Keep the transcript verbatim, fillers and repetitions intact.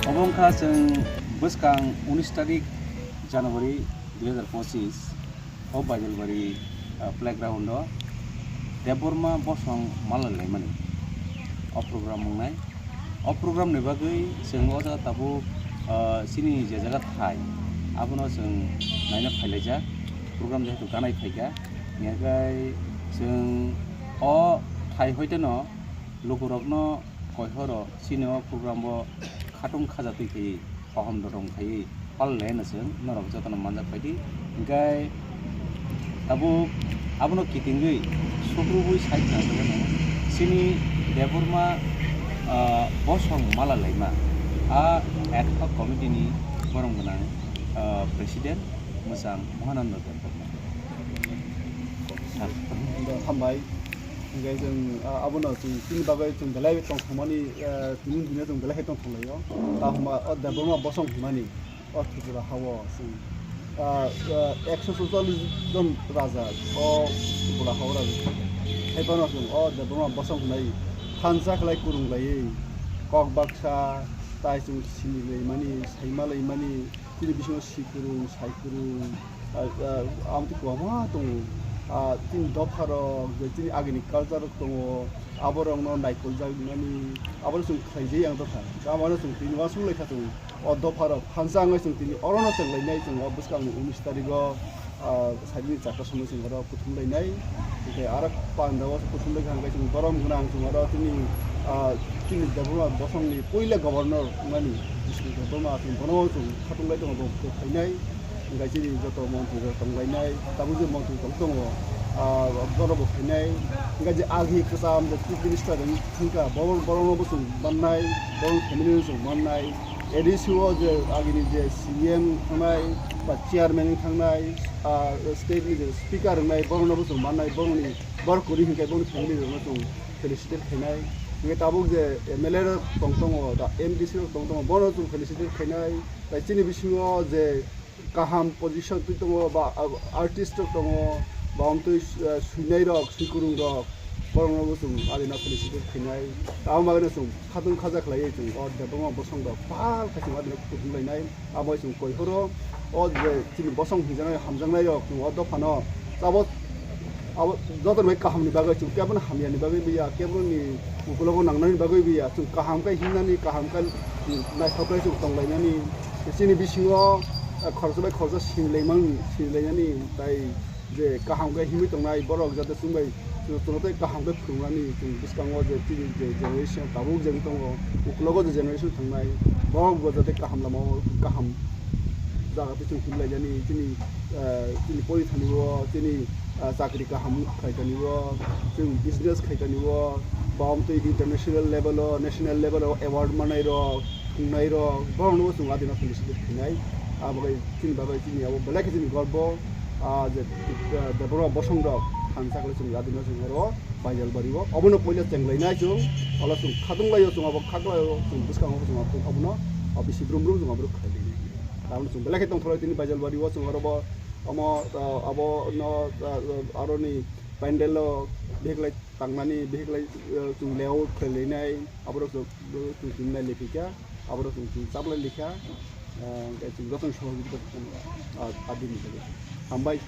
Obo wngkha chwng bwskang unis tarik January dui hazar pochis o Baijalbari, ah, playground o Debbarma Bosong mala laimani o program wngnai. O program ni bagwi chwng o jaga tabuk, ah, chini je jaga thai abono chwng naina phailaijak. Program jehetu ganai phaikha, hingkhe chwng o thai hoiteno lukurokno koihoro chini o program o khatung khaja twi khaiwi, hohom dodong khaiwi pal le hwnwi chwng norok jotono manjak phaidi. Hingkhe tabuk abono kitingwi sukrubwi sai khna jagano chini Debbarma, ah, Bosong mala laima a ad hoc committee ni borom gwnang, ah, president mwchang Mahananda Debbarma. Hambai. Hingkhe chwng, ah, abono chwng chini bagwi chwng belai tongthokmani, ah, tini dino chwng belai khe tongthok laio. Tamo hwnba o Debbarma Bosong hwnmani o Tripura hao chwng, ah, ah, ekso suchalish jon raja o Tripura hao raja. Haiphano chwng o Debbarma Bosong hwnwi thansa khlai kwrwng laiwi kok baksa tai chwng sini laimani, saima laimani, chini bisingo sikurung, saikurung, ah, ah, amtwi kwbangma tongo. Ah, chini dopharok, je chini agini culture rok tongo, aborokno naikoljak mani, aboro chwng khlaijak ang dopha. Tamo chwng tini uansuk lai kha chwng o dopharok. Thansa wngwi chwng tini orono chwng lainai chwng o bwskangni unis tarigo, ah, salini charta somoi chwng oro kuthum lainai. Hingkhe aro pandao kuthum laikha hingkhe chwng borom gwnang chwng oro chini, ah, chini Debbarma Bosongni puila governor wngmani Bishnu Debbarma chwng bono chwng khatung lai tongo bo phainai. Hingkhe chini joto montri rok tong lainai, tabuk je montri tong tongo, ah, bono bo phainai. Hingkhe je agi kwcham je chief minister wng thangkha, bo-, borokno bo chwng mannai, borokni family no chwng mannai. A D C o je agini je C E M thangnai ba chairman wng thangnai, ah, state ni je speaker wngnai, borokno bo chwng mannai, borokni borok kwrwi hingkhe borokni family rokno chwng felicitate khainai. Hingkhe tabuk je M L A rok tong tongo, da M D C rok tong tongo, bono chwng felicitate khainai. Tai chini bisingo je kaham position twi tongo ba, ah, artist rok tongo, ba amtwi, ah, swinai rok, swikurung rok, borokno bo chwng adina felicitate khainai. Tamo bagwino chwng khatung khaja khlaiwi chwng o Debbarma Bosong rok pal khe chwng adina kuthum lainai. Abo chwng koihoro o je chini bosong hwnjaknai hamjaknai rok chwng o dophano abo, abo joto bai kaham ni bagwi chwng kebono hamya ni bagwi biya, keboni ukulogo nangnani bagwi biya, chwng kaham khe himnani, kaham khe naithok khe chwng tong lainani, chini bisingo, eh, khoroksa bai khoroksa sini laimani, sini lainani tai je kaham khe himwi tongnai borok, jate chwng bai chwng, chwngno tei kaham khe phwrwngnani chwng bwskango je chini je generation tabuk je wng tongo, ukulogo je generation thangnai borok bo jate kaham lamao kaham jaga tei chwng himlaijani chini, ah, chini porithani o chini, ah, chakri kaham khlaitani o chwng business khlaitani o bam twi international level o national level o award manai rok thwngnai rok borokno chwng adina felicitate khainai. Abo bai chini bagwi chini abo belai khe chini gorbo. Ah, je, ah, Debbarma Bosong rok thansa khlai chwng adina chwng oro Baijalbari o. Obono puila chenglainai chwng, olo chwng khatung laio chwng abo khaklai o chwng bwskango chwng abo obono, ah, bisi brum brum chwng abo khlai lainai. Tabuk chwng belai khe tongthok lai tini Baijalbari o chwng oro bo omo, ah, abo no, ah, ah, aroni pandal o behlai tangmani behlai, eh, chwng layout khlai lainai, aborok chwng, chwng tini nai liphi kha, aborok chwng, chwng chaplai likha, eh, hwnkhe chwng jotono sohorjogita khlainai, ah, adini bagwi. Hambai.